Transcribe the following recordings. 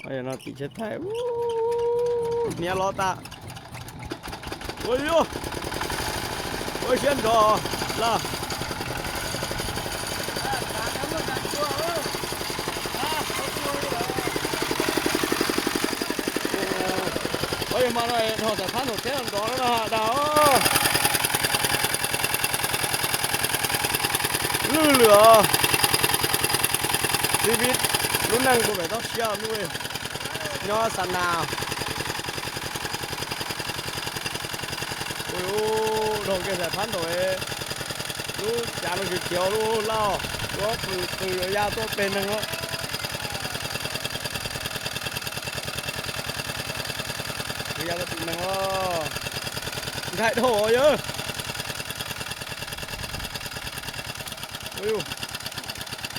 哎呀，那底下太，呜，你要老大。哎呦，我先走了。哎呀妈，那也好在盘头天上倒了那，那哦。 ລືເຫຼືອ ຊີວິດລຸ້ນນັ້ນກໍແບບຕ້ອງເຊື່ອດ້ວຍ ຍໍສັນນາ ໂອ້ຍ ໂອ້ ດອກແກ້ສາຍພັນດອກເອ ລູກຈານຂຽວ ລູກເຫຼົ້າ ຕົວປື ປືຍາວຕົວເປັນໜຶ່ງເນາະ ຍາວຕົວເປັນໜຶ່ງເນາະ ໄດ້ໂດເອີ. ໂອ້ຍ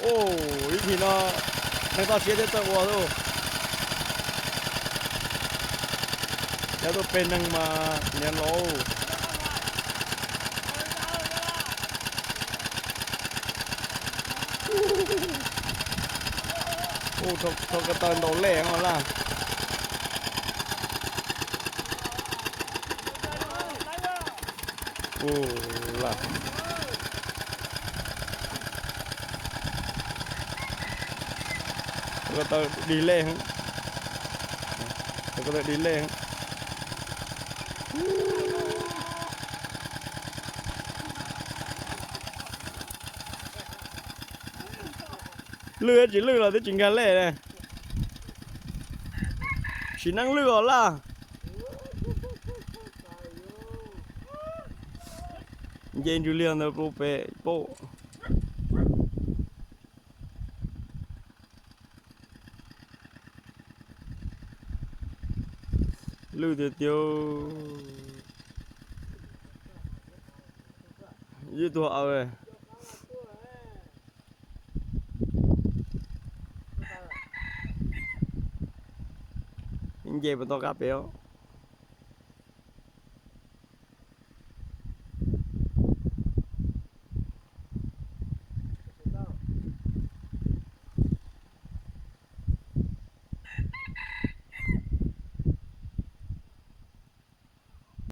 ໂອ້ຍ ພີ່ນ້ອງ ໃນຕອນເຊຍເຈົ້າໂອໂຕ ແລ້ວໂຕເປັນໜຶ່ງມາແນວໂລ ໂອ້ ໂຕ ໂຕກະເຕີນໂຕແຫຼງເອົາລະ. ໂອ້ລະ ກະເຕີນດີແລງ ກະເຕີນດີແລງ ລືດ ຊິລືດລະ ແຕ່ຈິງກະແລ ຊິນັ່ງລືດເອົາລະ. ເຢັນຢູ່ເລື່ອງເດີ ໂປເປໂປ ລືດຕຽວ ຍືດຕົວເອົາເລີຍ. ເຢັນບໍ່ຕ້ອງກັບແລ້ວ.